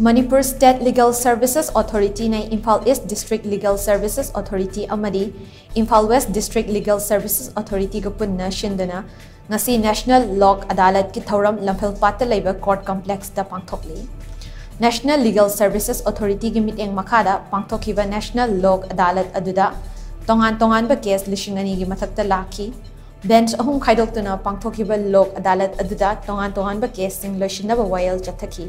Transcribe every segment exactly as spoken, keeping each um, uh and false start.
Manipur State Legal Services Authority ꯅ Imphal East District Legal Services Authority ꯑꯃꯗꯤ Imphal West District Legal Services Authority ꯒ ꯄꯨꯟꯅ ꯁꯤꯟꯗꯨꯅ ꯉꯁꯤ National Lok Adalat ꯀꯤ ꯊꯧꯔꯝ ꯂꯝꯐꯦꯜꯄꯥꯠꯇ ꯂꯩꯕ Court Complex ꯇ ꯄꯥꯡꯊꯣꯛꯂꯤ꯫ National Legal Services Authority ꯒꯤ ꯃꯤꯠꯌꯦꯡ ꯃꯈꯥꯗ ꯄꯥꯡꯊꯣꯛꯈꯤꯕ National Lok Adalat ꯑꯗꯨꯗ ꯇꯣꯉꯥꯟ ꯇꯣꯉꯥꯟꯕ case ꯂꯤꯁꯤꯡ ꯑꯅꯤꯒꯤ ꯃꯊꯛꯇ ꯂꯥꯛꯈꯤ꯫ Bench ꯑꯍꯨꯝ ꯈꯥꯏꯗꯣꯛꯇꯨꯅ ꯄꯥꯡꯊꯣꯛꯈꯤꯕ Lok Adalat ꯑꯗꯨꯗ ꯇꯣꯉꯥꯟ ꯇꯣꯉꯥꯟꯕ case ꯁꯤꯡ ꯂꯣꯏꯁꯤꯟꯅꯕ ꯋꯥꯌꯦꯜ ꯆꯠꯊꯈꯤ꯫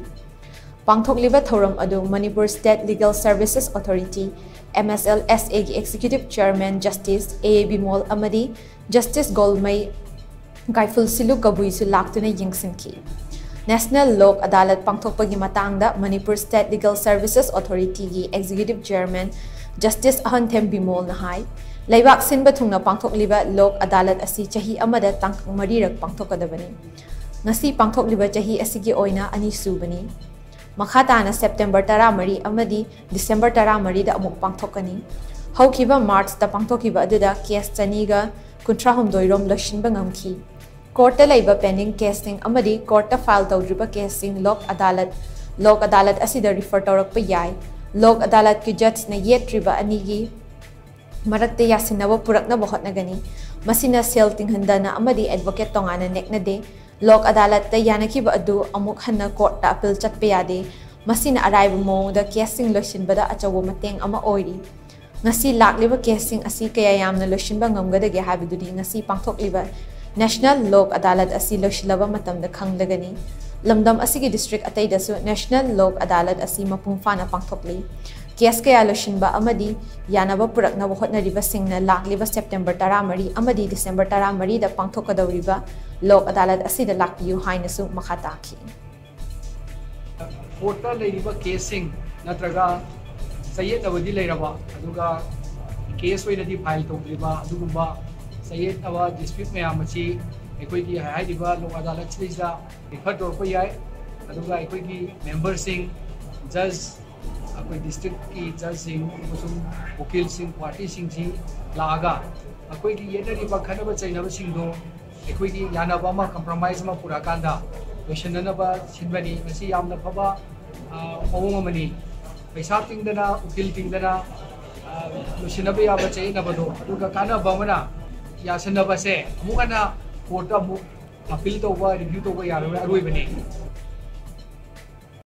ꯄꯥꯡꯊꯣꯛꯂꯤꯕ ꯊꯧꯔꯝ ꯑꯗꯨ Manipur State Legal Services Authority, M S L S A ꯒꯤ Executive Chairman Justice A A Bimol ꯑꯃꯗꯤ Justice ꯒꯣꯜꯃꯩ ꯒꯥꯏꯐꯨꯜ ꯁꯤꯂꯨ ꯀꯕꯨꯏꯁꯨ ꯂꯥꯛꯇꯨꯅ ꯌꯦꯡꯁꯤꯟꯈꯤ꯫ National Lok Adalat ꯄꯥꯡꯊꯣꯛꯄꯒꯤ ꯃꯇꯥꯡꯗ Manipur State Legal Services Authority ꯒꯤ Executive Chairman Justice ꯑꯍꯟꯊꯦꯝ ꯕꯤꯃꯣꯜꯅ ꯍꯥꯏ, ꯂꯩꯕꯥꯛ ꯁꯤꯟꯕ ꯊꯨꯡꯅ ꯄꯥꯡꯊꯣꯛꯂꯤꯕ Lok Adalat ꯑꯁꯤ ꯆꯍꯤ ꯑꯃꯗ ꯇꯥꯡꯀꯛ ꯃꯔꯤꯔꯛ ꯄꯥꯡꯊꯣꯛꯀꯗꯕꯅꯤ꯫ ꯉꯁꯤ ꯄꯥꯡꯊꯣꯛꯂꯤꯕ ꯆꯍꯤ ꯑꯁꯤꯒꯤ ꯑꯣꯏꯅ ꯑꯅꯤꯁꯨꯕꯅꯤ꯫ ꯃꯈꯥ ꯇꯥꯅ September ꯇꯔꯥꯃꯔꯤ ꯑꯃꯗꯤ December ꯇꯔꯥꯃꯔꯤꯗ ꯑꯃꯨꯛ ꯄꯥꯡꯊꯣꯛꯀꯅꯤ꯫ ꯍꯧꯈꯤꯕ March ꯇ ꯄꯥꯡꯊꯣꯛꯈꯤꯕ ꯑꯗꯨꯗ case ꯆꯅꯤꯒ ꯀꯨꯟꯊ꯭ꯔꯥꯍꯨꯝꯗꯣꯏ ꯔꯣꯝ ꯂꯣꯏꯁꯤꯟꯕ ꯉꯝꯈꯤ꯫ Court ꯇ ꯂꯩꯕ pending case ꯁꯤꯡ ꯑꯃꯗꯤ court ꯇ file ꯇꯧꯗ꯭ꯔꯤꯕ case ꯁꯤꯡ Lok Adalat, Lok Adalat ꯑꯁꯤꯗ refer ꯇꯧꯔꯛꯄ ꯌꯥꯏ꯫ Lok Adalat ꯀꯤ judge ꯅ ꯌꯦꯠꯇ꯭ꯔꯤꯕ ꯑꯅꯤꯒꯤ ꯃꯔꯛꯇ ꯌꯥꯁꯤꯟꯅꯕ ꯄꯨꯔꯛꯅꯕ ꯍꯣꯠꯅꯒꯅꯤ꯫ ꯃꯁꯤꯅ ꯁꯦꯜ ꯇꯤꯡꯍꯟꯗꯅ ꯑꯃꯗꯤ advocate ꯇꯣꯉꯥꯟꯅ ꯅꯦꯛꯅꯗꯦ꯫ Lok Adalat ꯇ ꯌꯥꯅꯈꯤꯕ ꯑꯗꯨ ꯑꯃꯨꯛ ꯍꯟꯅ court ꯇ appeal ꯆꯠꯄ ꯌꯥꯗꯦ꯫ ꯃꯁꯤꯅ ꯑꯔꯥꯏꯕ ꯃꯑꯣꯡꯗ case ꯁꯤꯡ ꯂꯣꯏꯁꯤꯟꯕꯗ ꯑꯆꯧꯕ ꯃꯇꯦꯡ ꯑꯃ ꯑꯣꯏꯔꯤ꯫ ꯉꯁꯤ ꯂꯥꯛꯂꯤꯕ case ꯁꯤꯡ ꯑꯁꯤ ꯀꯌꯥ ꯌꯥꯝꯅ ꯂꯣꯏꯁꯤꯟꯕ ꯉꯝꯒꯗꯒꯦ ꯍꯥꯏꯕꯗꯨꯗꯤ ꯉꯁꯤ ꯄꯥꯡꯊꯣꯛꯂꯤꯕ National Lok Adalat ꯑꯁꯤ ꯂꯣꯏꯁꯤꯜꯂꯕ ꯃꯇꯝꯗ ꯈꯪꯂꯒꯅꯤ꯫ ꯂꯝꯗꯝ ꯑꯁꯤꯒꯤ district ꯑꯇꯩꯗꯁꯨ National Lok Adalat ꯑꯁꯤ ꯃꯄꯨꯡ ꯐꯥꯅ ꯄꯥꯡꯊꯣꯛꯂꯤ꯫ Case ꯀꯌꯥ ꯂꯣꯏꯁꯤꯟꯕ ꯑꯃꯗꯤ ꯌꯥꯅꯕ ꯄꯨꯔꯛꯅꯕ ꯍꯣꯠꯅꯔꯤꯕꯁꯤꯡꯅ ꯂꯥꯛꯂꯤꯕ September ꯇꯔꯥꯃꯔꯤ ꯑꯃꯗꯤ December ꯇꯔꯥꯃꯔꯤꯗ ꯄꯥꯡꯊꯣꯛꯀꯗꯧꯔꯤꯕ Lok Adalat ꯑꯁꯤꯗ ꯂꯥꯛꯄꯤꯌꯨ ꯍꯥꯏꯅꯁꯨ ꯃꯈꯥ ꯇꯥꯈꯤ꯫ Court ꯇ ꯂꯩꯔꯤꯕ case ꯁꯤꯡ ꯅꯠꯇ꯭ꯔꯒ ꯆꯌꯦꯠꯅꯕꯗꯤ ꯂꯩꯔꯕ ꯑꯗꯨꯒ case ꯑꯣꯏꯅꯗꯤ file ꯇꯧꯗ꯭ꯔꯤꯕ ꯑꯗꯨꯒꯨꯝꯕ ꯆꯌꯦꯠꯅꯕ dispute ꯃꯌꯥꯝ ꯑꯁꯤ ꯑꯩꯈꯣꯏꯒꯤ ꯍꯥꯏꯔꯤꯕ Lok Adalat ꯁꯤꯗꯩꯁꯤꯗ refer ꯇꯧꯔꯛꯄ ꯌꯥꯏ꯫ ꯑꯗꯨꯒ ꯑꯩꯈꯣꯏꯒꯤ member ꯁꯤꯡ, judge, ꯑꯩꯈꯣꯏ district ꯀꯤ judge ꯁꯤꯡ ꯑꯃꯁꯨꯡ ꯎꯀꯤꯜꯁꯤꯡ, party ꯁꯤꯡꯁꯤ ꯂꯥꯛꯑꯒ ꯑꯩꯈꯣꯏꯒꯤ ꯌꯦꯠꯅꯔꯤꯕ ꯈꯠꯅꯕ ꯆꯩꯅꯕꯁꯤꯡꯗꯣ ꯑꯩꯈꯣꯏꯒꯤ ꯌꯥꯅꯕ ꯑꯃ, compromise ꯑꯃ ꯄꯨꯔꯛꯑꯀꯥꯟꯗ ꯂꯣꯏꯁꯤꯟꯅꯅꯕ ꯁꯤꯟꯕꯅꯤ꯫ ꯃꯁꯤ ꯌꯥꯝꯅ ꯐꯕ ꯃꯑꯣꯡ ꯑꯃꯅꯤ꯫ ꯄꯩꯁꯥ ꯇꯤꯡꯗꯅ, ꯎꯀꯤꯜ ꯇꯤꯡꯗꯅ, ꯑ, ꯂꯣꯏꯁꯤꯟꯅꯕ ꯌꯥꯕ ꯆꯌꯦꯠꯅꯕꯗꯣ, ꯑꯗꯨꯒ ꯀꯥꯟꯅꯕ ꯑꯃꯅ ꯌꯥꯁꯤꯟꯅꯕꯁꯦ ꯑꯃꯨꯛ ꯍꯟꯅ ꯀꯣꯔꯠꯇ ꯑꯃꯨꯛ ꯑꯄꯤꯜ ꯇꯧꯕ, ꯔꯤꯚ꯭ꯌꯨ ꯇꯧꯕ ꯌꯥꯔꯔꯣꯏ, ꯑꯔꯣꯏꯕꯅꯤ꯫